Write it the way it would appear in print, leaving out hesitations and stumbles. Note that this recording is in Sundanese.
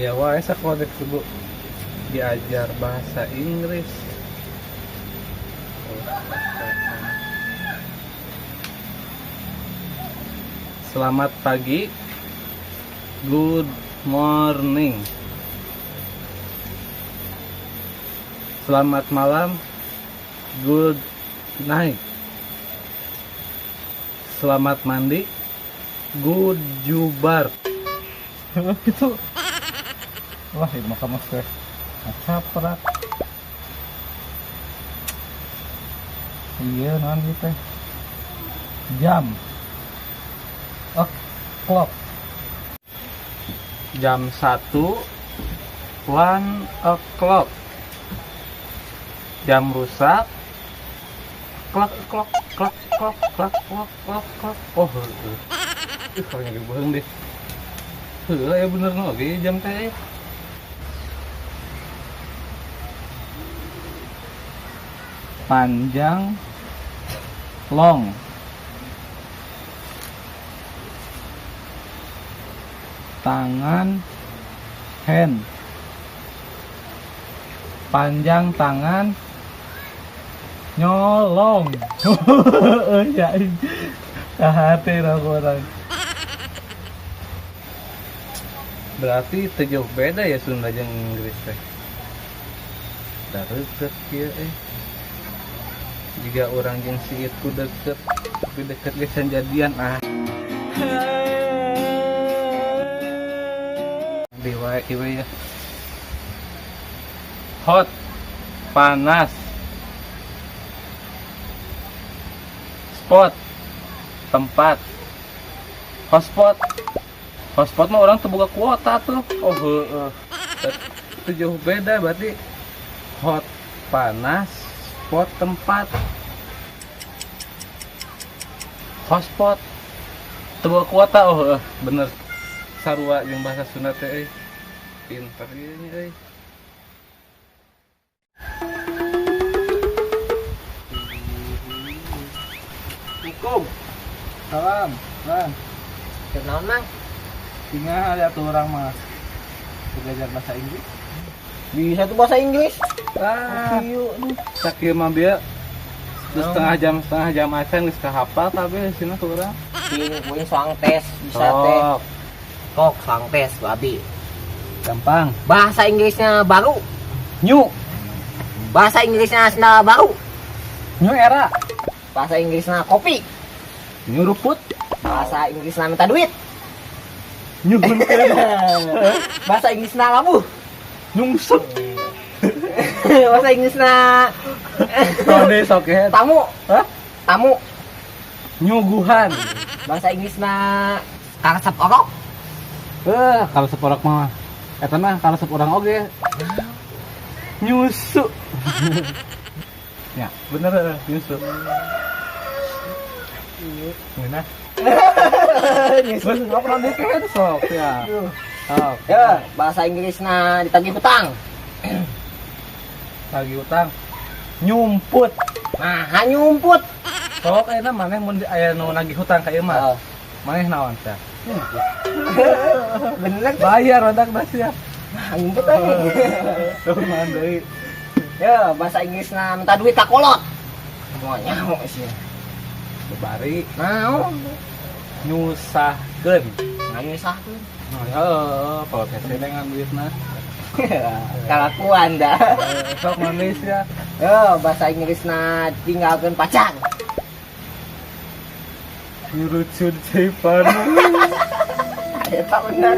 Aya wae sakola teh kudu diajar bahasa Inggris. Selamat pagi. Good morning. Selamat malam. Good night. Selamat mandi. Good jubar. Itu. Wah, itu mah kamu teh. Caprak. Iya, naon ieu teh? Jam. O'clock. Jam 1, 1 o'clock. Jam rusak. Klak klok klak klok klak klok klok klok. Oh, heueuh. Ih, kalau nyari bohong deh. Heueuh, ya bener no, oke jam teh. Panjang, long. Tangan, hand. Panjang tangan nyolong. Ya, hati orang. Berarti teu jauh beda ya Sunda jeung Inggris teh. Da deket kieu eh. Jika orang jeung si itu deket, tapi deket geus jadian ah. Di wae ieu ya. Hot, panas. Spot, tempat. Hotspot. Hotspot mah orang terbuka kuota tuh. Oh, heeh. Itu jauh beda berarti. Hot, panas, spot, tempat. Hotspot terbuka kuota. Oh, heeh, bener. Sarua jeung bahasa Sunda teh euy. Pinter ieu nya euy. Assalamualaikum. Salam, Bang. Keur naon, Mang? Tinggal ya tuh orang mah belajar bahasa Inggris. Bisa tuh bahasa Inggris. Ah, Ayo, aduh. Sakieu mah bieu setengah jam acan geus kahapal tapi sina tuh urang. Sing kuing soang tes bisa teh. Sok, Kok soang tes babi. Gampang. Bahasa Inggrisnya baru. New, Bahasa Inggrisnya sendal baru. New era. Bahasa Inggrisnya kopi. Nyuruput, Bahasa Inggrisnya minta duit. Nyuhunkeun, Bahasa Inggrisnya labuh. Nyungsep. Bahasa Inggrisnya Tode sok ya. Tamu. Hah? Tamu. Nyuguhan. Bahasa Inggrisnya karesep orok. Eh, kalau seporok mah eta mah kalau seporang oge. Nyusu. Ya, bener eh, nyusu. Ngeunah. Nyusu. Terus ngobrol dikit sok ya. Sok. Ya, bahasa Inggrisnya ditagih hutang. Tagih utang. Nyumput. Nah, nyumput. Sok ayeuna maneh mun aya nu nagih hutang ka ieu mah. Oh, Maneh naon teh? Nyumput. Bener tuh. Bayar otak dah sia. Nah, nyumput aja. Tuh man deui. Ya, bahasa Inggrisnya minta duit ka kolot. Mau nyaho sih. Bari Nah, nyusahkeun. nggak nyusahkeun. Nah, heeh, kalau kese dengan duitna. Kalakuan dah. Eh, sok manis ya. Ya, bahasa Inggrisnya tinggalkan pacar. Nyurucun cai panas. Eta bener.